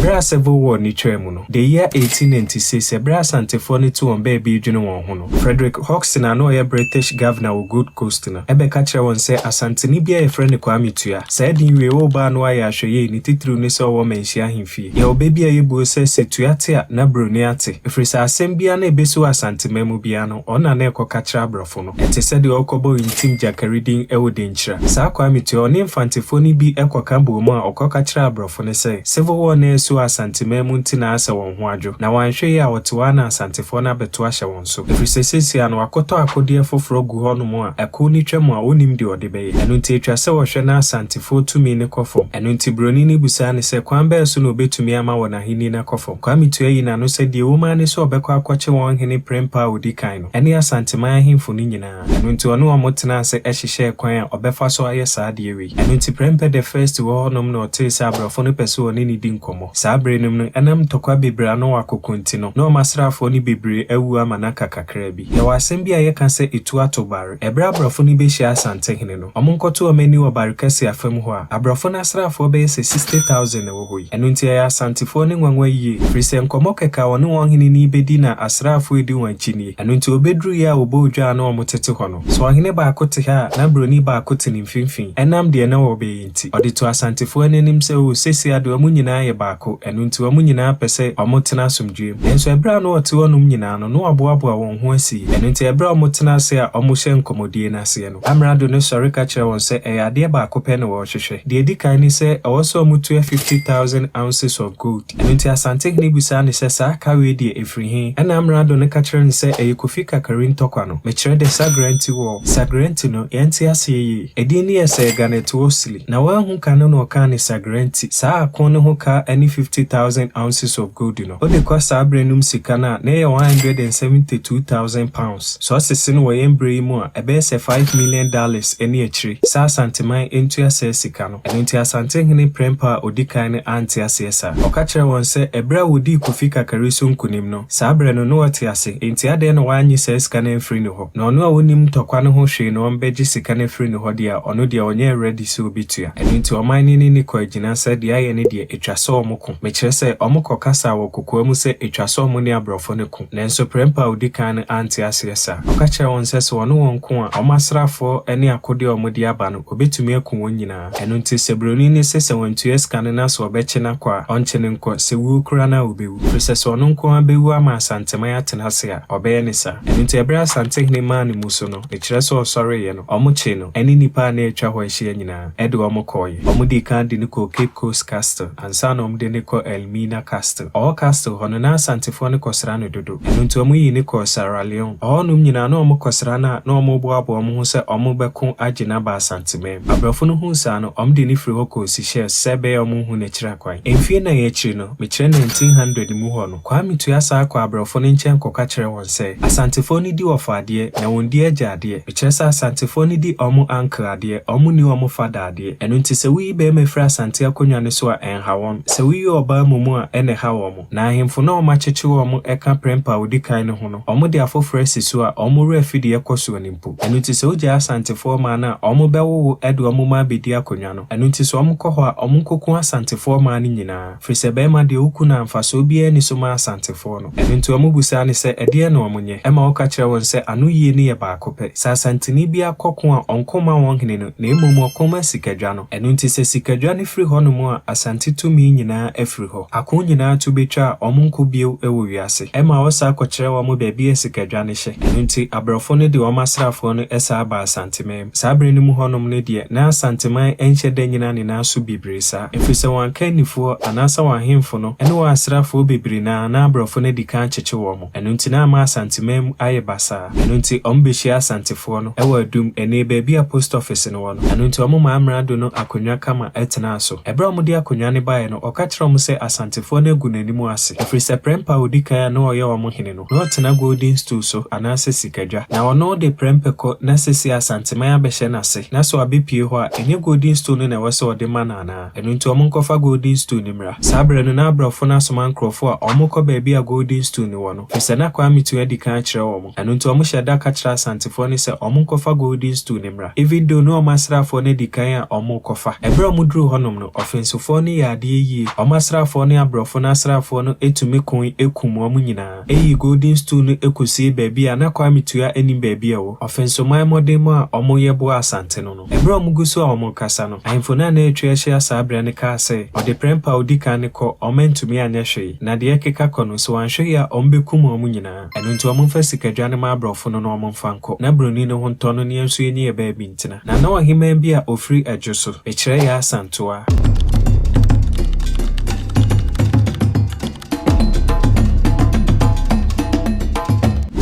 Ɛberɛ a Civil War no twaa mu no, the year 1896, ɛberɛ a Asantefoɔ no te wɔn baabi redwene wɔn ho no, Frederick Hodgson a na ɔyɛ British Governor wɔ Gold Coast no bɛka kyerɛɛ wɔn sɛ Asanteni bi a wɔfrɛ no Kwame Tua, saa din wei woba a na wayɛ ahwɛyie, ne titiriw ne sɛ ɔwɔ Manhyia ahemfie. Yɛwɔ bɛ bi a yɛbuo sɛ Tua te a, na Buroni ate. Ɛfiri sɛ asɛm biara na ɛbɛsi wɔ Asanteman mu biara no, ɔno na na ɛkɔka kyerɛ aborɔfo no. Ɛte sɛ deɛ ɔrekɔbɔ Ntim Gyakari din wɔ Denkyira. Saa Kwame Tua, ɔne Mfantefoɔ no bi kɔka bɔɔ mu a ɔkɔka kyerɛɛ aborɔfo no sɛ Civil War no a ɛsi wɔ Asanteman mu nti na asɛ wɔn ho adwo. Na wɔanhwɛ yie a, wɔte hɔ ara na Asantefoɔ no abɛto ahyɛ wɔn so. Ɛfiri sɛ seesei no wakɔtɔ akodeɛ foforɔ gu hɔnom a ɛko no twam a ɔnnim deɛ ɔde bɛyɛ. Ɛno nti atwa sɛ wɔhwɛ na Asantefoɔ tumi no kɔ fam. Ɛno nti Buroni no bisaa no sɛ kwan bɛn so na obetumi ama wɔn ahenni no akɔ fam. Kwame Tua yi n'ano sɛ deɛ ɛwɔ mu ara ne sɛ ɔbɛkɔ akɔkye wɔn hene Prempeh a odi kan no ne Asanteman ahemfo no nyinaa. Ɛno nti ɔne wɔn tenaa ase hyehyɛɛ kwan a ɔbɛfa so ayɛ saa adeɛ wei. Ɛno nti Prempeh the First wɔ hɔnom na ɔtee sɛ aborɔfo no pɛ sɛ ɔne no di nkɔmmɔ. Saa bere no mu no, ɛnam ntɔkwa bebree a na wɔakoko nti no, na wɔn asraafoɔ no bebree awu ama no aka kakraa bi. Yɛwɔ asɛm bi a yɛka sɛ etu ato bare. Ɛberɛ a aborɔfo no bɛhyia Asantehene no, wɔnkɔto wɔn ani wɔ Bare Kɛse afam hɔ a, aborɔfo no asraafoɔ bɛyɛ sɛ 60,000 na ɛwɔ hɔ yi. Ɛno nti ɛyɛ Asantefoɔ no nwanwa yie, ɛfiri sɛ nkɔmmɔ kɛkɛ a wɔne wɔn hene no rebɛdi na asraafoɔ redi wɔn akyi nie. Ɛno nti wɔbɛduruiɛ a wɔbɔɔ dwa a na wɔtete hɔ no, sɛ ɔhene baako te ha a, na buroni baako te ne mfimfini, ɛnam deɛ na wɔrebɛyɛ nti. Ɔde too Asantefoɔ no anim sɛ, O, seesei ara deɛ wɔn nyinaa yɛ baako, ɛno nti wɔn nyinaa pɛ sɛ wɔtena asomdwoeɛ mu. Nanso ɛberɛ a na wɔte hɔnom nyinaa no, na wɔaboaboa wɔn ho asie. Ɛno nti ɛberɛ a wɔtena ase a wɔhyɛ nkɔmmɔdie no aseɛ no, Amrado no sɔre ka kyerɛɛ wɔn sɛ ɛyɛ adeɛ baako pɛ na wɔrehwehwɛ. Deɛ ɛdi kan ne sɛ ɛwɔ sɛ wɔtua 50,000 ounces of gold. Ɛno nti Asantehene bisaa no sɛ saa ka wei deɛ ɛfiri he? Ɛnna Amrado no ka kyerɛɛ no sɛ ɛyɛ Kofi Kakari ntɔkwa no. Mekyerɛ de Sagrenti wɔ. Sagrenti no, yɛnte aseɛ yie. Edin no yɛ Sir Garnet Wolseley. Na wanhu ka no na ɔkaa no Sagrenti. Saa ako no ho ka ne 50,000 ounces of gold no. Wode kɔ saa berɛ no mu sika no a, na ɛyɛ £172,000. Sɛ ɔsese no wɔ yɛn berɛ yi mu a, ɛbɛyɛ sɛ $5 million ne akyire. Sɛ Asanteman ntua saa sika no. Ɛno nti Asantehene Prempeh a odi kan no ante aseɛ saa. Ɔka kyerɛɛ wɔn sɛ ɛberɛ a wɔdii Kofi Kakari so nkonim no, saa berɛ no na ɔte ase, enti adɛn na wannye saa sika no amfiri ne hɔ? Na ɔno a ɔnnim ntɔkwa no ho hwee na ɔmbɛgye sika no afiri ne hɔ deɛ a, ɔno deɛ ɔnyɛɛ ready sɛ ɔbɛtua. Ɛno nti ɔman no ne no kɔ agyina sɛ deɛ ayɛ ne deɛ, ɛtwa sɛ ɔmo ko. Mekyerɛ sɛ, ɔmo kɔkasa wɔ kokoa mu sɛ ɛtwa sɛ ɔmo ne aborɔfo no ko. Nanso Prempeh a odi kan no ante aseɛ saa. Ɔka kyerɛɛ wɔn sɛ sɛ ɔne wɔn ko a, ɔmo asraafoɔ ne akodeɛ a wɔde aba no, obetumi aku wɔn nyinaa. Ɛno nti sɛ buroni no se sɛ wantua sika no na sɛ ɔbɛkye no akɔ a, ɔnkye no nkɔ, sɛ wuo koraa no a obewu. Ɛfiri sɛ sɛ ɔno nko ara bɛwu ama Asanteman atena ase a, ɔbɛyɛ ne saa. Ɛno nti ɛberɛ a Asantehene maa ne mu so no, mekyerɛ sɛ ɔsɔreeɛ no, ɔmo kyee no, ɛne nnipa a na atwa hɔ ahyia nyinaa, ɛde wɔn kɔeɛ. Ɔmo dii kan de no kɔɔ Cape Coast Castle, ansa na ɔmo de no kɔ Elmina Castle. Ɔwɔ castle hɔ no, na Asantefoɔ no kɔsra no dodo. Ɛno nti ɔmo yii no kɔɔ Sierra Leone. Ɔhɔnom nyinaa na ɔmo kɔsra no a na ɔmo boaboa ɔmo ho sɛ ɔmo bɛko agye no aba Asanteman mu. Aborɔfo no huu saa no, ɔmo de no firi hɔ kɔɔ Seychelles sɛ ɛbɛyɛ a ɔmo nhu n'akyiri akwan. Mfie 4 akyiri no, mekyerɛ 1900 mu hɔ no, Kwame Tua saa kɔɔ aborɔfo no nkyɛn kɔka kyerɛɛ wɔn sɛ Asantefoɔ no di wɔfa adeɛ na wɔn di agya adeɛ. Mekyerɛ sɛ Asantefoɔ no di ɔmo uncle adeɛ, ɔmo nni ɔmo father adeɛ. Ɛno nti sɛ woyi barima firi Asante akonnwa no so a, ɛnha wɔn. Sɛ woyi ɔbaa mmom a, ɛna ɛha wɔn. Na ahemfo no a wɔakyekye wɔn ka Prempeh a odi kan no ho no, wɔde afoforɔ asi so a wɔn werɛ afi deɛ ɛkɔ soɔ no mpo. Ɛno nti sɛ wogyae Asantefoɔ mmaa no a, wɔbɛwowo de wɔn mma abɛdi akonnwa no. Ɛno nti sɛ wɔkɔ hɔ a, wɔnkɔku Asantefoɔ mmaa no nyinaa. Firi sɛ barima deɛ woku no a, mfasoɔ biara nni so ma Asantefoɔ no. Ɛno nti wɔbisaa no sɛ ɛdeɛn na wɔnyɛ. Ɛma ɔka kyerɛɛ wɔn sɛ ano yie no yɛ baako pɛ. Sɛ Asanteni bi akɔko a, ɔnko mma wɔn hene no, na mmom ɔko ma sikadwa no. Ɛno nti sɛ sikadwa no firi hɔnom a, Asante tumi nyinaa afiri hɔ. Ako nyinaa to bɛtwa a, wɔnko bio wɔ wiase. Ɛma ɔsan kɔkyerɛ wɔn baabi a sikadwa no hyɛ. Ɛno nti aborɔfo no de wɔn asraafoɔ no san baa Asanteman mu. Saa berɛ no mu hɔnom no deɛ, na Asanteman nhyɛ da nnyina ne nan so bebree saa, ɛfiri sɛ wɔn akannifoɔ anaasɛ wɔn ahemfo no ne wɔn asraafoɔ bebree no ara na aborɔfo no adi kan akyekye wɔn. Ɛno nti na ama Asanteman mu ayɛ basaa. Ɛno nti wɔbɛhyiaa Asantefoɔ no wɔ Adum, ɛnnɛ baabi a post office no wɔ no. Ɛno nti wɔmaa Amrado no akonnwa kama tenaa so. Ɛberɛ a wɔde akonnwa no baeɛ no, ɔka kyerɛɛ wɔn sɛ Asantefoɔ no agu n'anim ase, ɛfiri sɛ Prempeh a ɔdi kan a na ɔyɛ wɔn hene no, na ɔtena golden stool so anaasɛ sikadwa. Na ɔno de Prempeh kɔ na seesei Asanteman abɛhyɛ n'ase, na sɛ wabɛpue hɔ a, ɛnyɛ golden stool no na ɛwɔ sɛ ɔde ma no anaa? Ɛno nti wɔnkɔfa golden stool no mmra. Saa berɛ no, na aborɔfo no asoma nkurɔfoɔ a wɔrekɔ baabi a golden stool no wɔ no, ɛfiri sɛ na Kwame Tuah adi kan akyerɛ wɔn. Ɛno nti wɔhyɛɛ da ka kyerɛɛ Asantefoɔ no sɛ wɔnkɔfa golden stool no mmra, even though na wɔn asraafoɔ no adi kan a wɔrekɔfa. Ɛberɛ a wɔduruu hɔnom no, Ɔfensofoɔ no yɛɛ adeɛ yie. Wɔn asraafoɔ ne aborɔfo no asraafoɔ no tumi koe kum wɔn nyinaa. Eyii Golden Stool no kosiee baabi a na Kwame Tua nnim baabi a ɛwɔ. Ɔfensoman mmɔdemmɔ a wɔyɛ boaa Asante no no. Ɛberɛ a wɔgu so a wɔrekasa no, ahemfo no a na atwa ahyia saa berɛ no kaa sɛ, Ɔde prɛmpɛ a ɔdi kan no kɔ, wɔantumi anyɛ hwee, na deɛ ɛkeka kɔ no, sɛ wɔanhwɛ yie a wɔbɛkum wɔn nyinaa. Ɛno nti wɔmfa sikadwa no mma aborɔfo no na wɔmfa nkɔ, na buroni no ho ntɔ no na yɛn nso yɛnyi yɛn baabi ntena. Na na ɔhemmaa bi a ɔfiri Adwo so, mekyerɛ Yaa Asantewaa.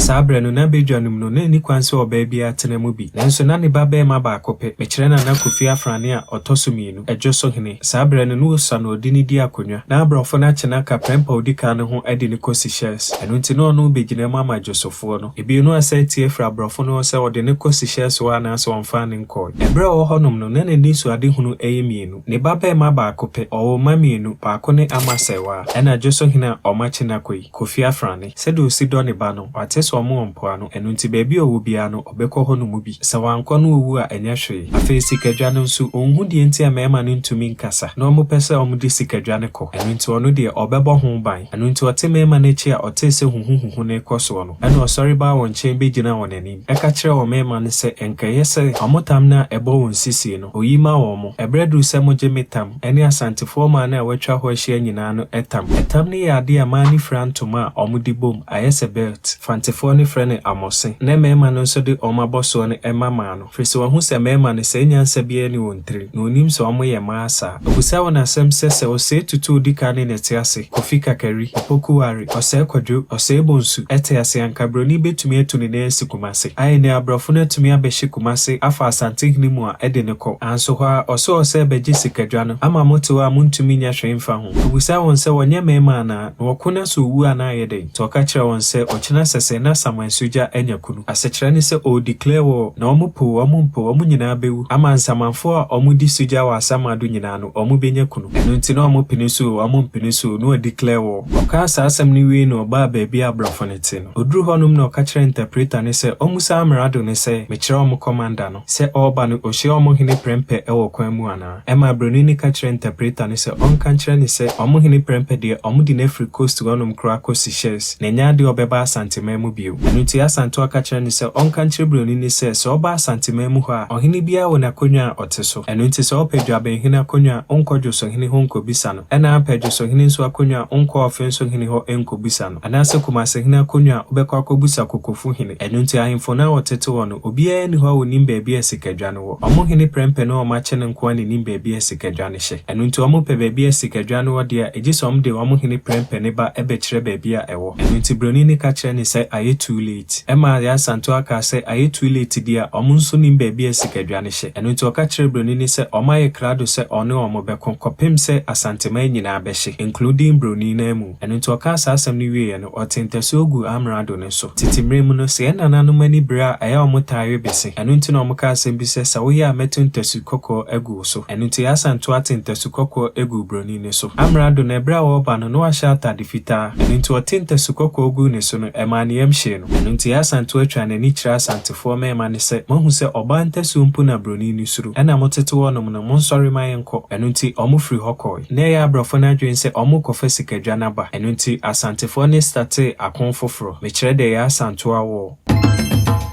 Saa berɛ no, na badwa no mu no, na ɛnni kwan sɛ ɔbaa biara tena mu bi. Nanso na ne ba barima baako pɛ, mekyerɛ Nana Kofi Afrane a ɔtɔ so mmienu, Adwo so hene. Saa berɛ no, na ɔsua na ɔde no di akonnwa. Na aborɔfo no akye no aka prɛmpɛ a ɔdi kan no ho de no kɔ Seychelles. Ɛno nti na ɔno rebɛgyina mu ama Dwosofoɔ no. Ebio no asa atie afiri aborɔfo no hɔ sɛ ɔde no kɔ Seychelles hɔ anaasɛ ɔmfaa no nkɔɔe. Ɛberɛ a ɔwɔ hɔnom no, na n'anisoadehunu yɛ mmienu. Ne ba barima baako pɛ, ɔwoo mma mmienu, baako ne Ama Sɛwaa, ɛna Dwosohene a wɔakye no akɔ yi, Kofi Afrane. Sɛdeɛ ɔsi dɔ ne ba no, wate sɛ wɔwɔ mpoano, ɛno nti baabi a ɔwɔ biara no, ɔbɛkɔ hɔ nom bi. Sɛ wankɔ na ɔwu a, ɛnyɛ hwee. Afei sikadwa no nso, ɔnhu deɛ nti a mmarima no ntumi nkasa, na wɔpɛ sɛ wɔde sikadwa no kɔ. Ɛno nti ɔno deɛ, ɔbɛbɔ ho ban. Ɛno nti ɔte mmarima no akyi a ɔtee sɛ huhuhuhu no rekɔ soɔ no, ɛnna ɔsɔre baa wɔn nkyɛn bɛgyinaa wɔn anim. Ɛka kyerɛɛ wɔn mmarima no sɛ, Ɛnka ɛyɛ sɛ wɔn tam no a ɛbɔ wɔn sisie no, oyi ma wɔn. Ɛberɛ aduru sɛ mogye me tam ne Asantefoɔ mmaa no a wɔatwa hɔ ahyia nyinaa no tam. Ɛtam no yɛ adeɛ a mmaa no fira ntoma a wɔde bom, ayɛ sɛ belt. Fantefoɔ no frɛ no amɔse. Na mmarima no nso de wɔn abɔsoɔ no ma mmaa no, firi sɛ wɔahu sɛ mmarima no, saa nyansa biara nni wɔn tirim, na wɔnnim sɛ wɔyɛ mmaa saa. Ɔbisaa wɔn asɛm sɛ, Sɛ Osei Tutu odi kan ne na ɛte ase, Kofi Kakari, Opoku Ware, Ɔsɛe Kwadwo, Ɔsɛe Bonsu, te ase anka broni bɛtumi atu ne nan asi Kumase. Ae nɛ abrɔfo no atumi abɛhye Kumase afa Asantehene mu a ɛde no kɔ. Anso hɔ ara ɔse ɔsɛ bɛgye sikadwa no ama mo te hɔ a montumi nyɛ hwee mfa ho. Ɔbisaa wɔn sɛ wɔnyɛ mmarima anaa? Na wɔko na sɛ ɔwu a na ayɛ dɛn? Nti ɔka kyerɛɛ wɔn sɛ ɔkyena sɛsɛɛ na Samuel Sugya anya kunu. Asekyerɛ ne sɛ ɔɔ declare war na wɔn po o wɔn mpo o wɔn nyinaa bɛwu ama nsamanfoɔ a wɔn di sugya wɔ asamado nyinaa no wɔn bɛnya kunu. Ɛno nti na wɔn pene so o wɔn mpene so o na ɔdeclare war. Ɔkaa saa asɛm no wiei na ɔbaa baabi a abrɔfo no te no. Ɔduruu hɔnom na ɔka kyerɛɛ interpreter no sɛ ɔmmisa amrado no sɛ, Mekyerɛ wɔn commander no, sɛ ɔreba no ɔhyia wɔn hene prɛmpɛ wɔ kwan mu anaa? Ɛmaa broni no ka kyerɛɛ interpreter no sɛ ɔnka nkyerɛ no sɛ wɔn hene prɛmpɛ deɛ wɔde no afiri coast hɔnom koraa kɔ Seychelles na ɛnyɛ adeɛ a ɔbɛba Asanteman mu bio. Ɛno nti Asantewa ka kyerɛɛ no sɛ ɔnka nkyerɛ broni no sɛ sɛ ɔba Asanteman mu hɔ a ɔhene biara wɔ n'akonnwa a ɔte so. Ɛno nti sɛ ɔpɛ Dwabenhene akonnwa a ɔnkɔ Dwosohene hɔ nkɔbisa no. Ɛna apɛ Dwosohene nso akonnwa a ɔnkɔ Ɔfensohene hɔ nkɔbisa no. Anaasɛ Kumasehene akonnwa a wobɛkɔ akɔbisa Kokofuhene. Ɛno nti ahemfo no a wɔtete hɔ no, obiara nni hɔ a ɔnim baabi a sikadwa no wɔ. Wɔn hene prɛmpɛ ne wɔn akye no nko ara na ɛnim baabi a sikadwa no hyɛ. Ɛno nti wɔpɛ baabi a sikadwa no wɔ deɛ a, gye sɛ wɔde wɔn hene prɛmpɛ no ba bɛkyerɛ baabi a ɛwɔ. Ɛno nti broni no ka kyerɛɛ no sɛ ayɛ too late. Ɛmaa Yaa Asantewaa kaa sɛ ayɛ too late deɛ a, wɔn nso nnim baabi a sikadwa no hyɛ. Ɛno nti ɔka kyerɛɛ broni no sɛ wɔayɛ krado sɛ ɔne wɔn bɛko kɔpem sɛ Asanteman nyinaa bɛhye, including broni no amu. Ɛno nti ɔkaa saa asɛm no wieeɛ no, ɔtee ntasuo guu amrado no so. Tete mmerɛ mu no, sɛ yɛn nananom ani bere a, ɛyɛ a wɔtaa we bese. Ɛno nti na wɔka asɛm bi sɛ, Sɛ woyɛ a mɛto ntasu kɔkɔɔ agu wo so. Ɛno nti Asantewa tee ntasu kɔkɔɔ guu broni no so. Amrado no, ɛberɛ a ɔreba no, na wahyɛ atade fitaa. Ɛno nti ɔtee ntasu kɔkɔɔ guu ne so no, ɛmaa ne yam hyee no. Ɛno nti Asantewa twaa n'ani kyerɛɛ Asantefoɔ mmarima no sɛ, Moahu sɛ ɔbaa ntasuo mpo na broni no suro. Ɛna motete hɔnom no, monsɔre ma yɛnkɔ. Ɛno nti wɔfirii hɔ kɔɔe. Na ɛyɛ abrɔfo no adwene sɛ ɔmo rekɔfa sikadwa no aba. Ɛno nti Asantefoɔ no startee ako foforɔ. Mekyerɛ deɛ ɛyɛ Asantewa war.